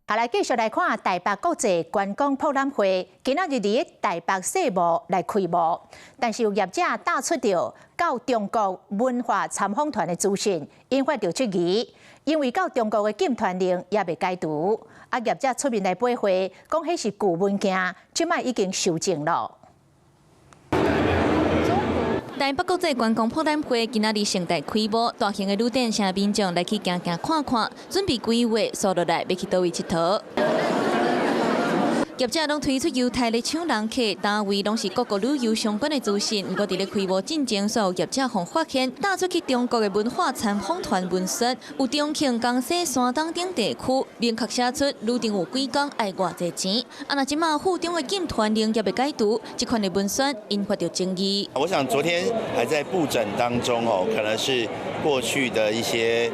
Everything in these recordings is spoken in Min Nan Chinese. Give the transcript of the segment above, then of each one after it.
好，來繼續來看台北國際觀光博覽會，今仔日佇台北世貿來開幕，但是有業者打出著到中國文化參訪團的資訊，引發著質疑，因為到中國的禁團令猶未解除，啊業者出面來駁回，講彼是舊文件，這擺已經修正了。台北國際觀光博覽會今仔日盛大開幕，大型的旅展社民眾來去行行看看，準備規劃紲落來欲去佗位𨑨迌。業者攏推出優待來搶人客，單位攏是各國旅遊相關的資訊。毋過佇咧開幕進前，煞有業者予發現打出去中國的文化參訪團文宣，有重慶、江西、山東等地區，明確寫出旅程有幾工愛偌濟錢。啊，若這馬赴中的禁團令猶未解除，這款的文宣引發著爭議。我想昨天還在布展當中哦，可能是過去的一些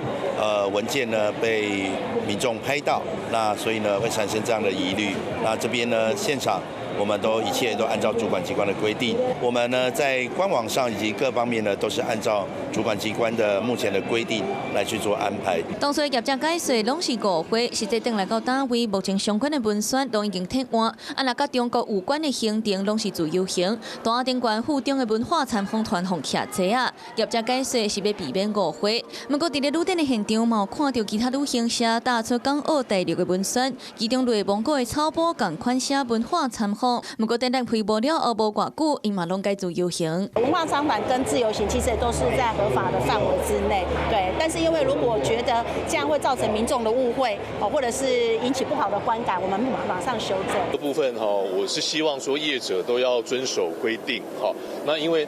文件呢被民眾拍到，那所以呢會產生這樣的疑慮。那這邊呢，現場我們都一切都按照主管機關的規定，我們呢在官網上以及各方面呢都是按照主管機關的目前的規定來去做安排。當初業者解釋攏是誤會，實際轉來到單位，目前相關的文宣攏已經撤換。啊，若佮中國有關的行程攏是自由行，大頂懸赴中的文化參訪團予徛坐仔，業者解釋是欲避免誤會。毋過佇咧旅展的現場，嘛有看著其他旅行社打出港澳大陸的文宣，其中內蒙古的草埔仝款寫文化參訪。毋過展覽開幕了後無偌久，𪜶嘛攏改自由行。文化參訪跟自由行其實也都是在合法的範圍之內，對。但是因為如果覺得這樣會造成民眾的誤會，哦，或者是引起不好的觀感，我們馬上修正。這部分哈，我是希望說業者都要遵守規定，哈。那因為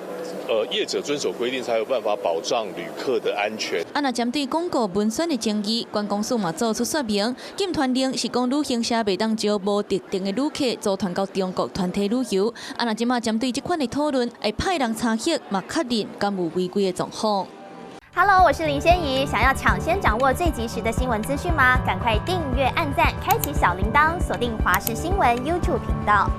業者遵守規定，才有辦法保障旅客的安全。啊，若針對廣告文宣的爭議，觀光署嘛做出說明，禁團令是講旅行社袂當招無特定的旅客組團到中國團體旅遊。啊，若這馬針對這款的討論，會派人查核，嘛確認敢有違規的狀況。 Hello，我是林仙怡，想要搶先掌握最及時的新聞資訊嗎？趕快訂閱、按讚、開啟小鈴鐺，鎖定華視新聞 YouTube 頻道。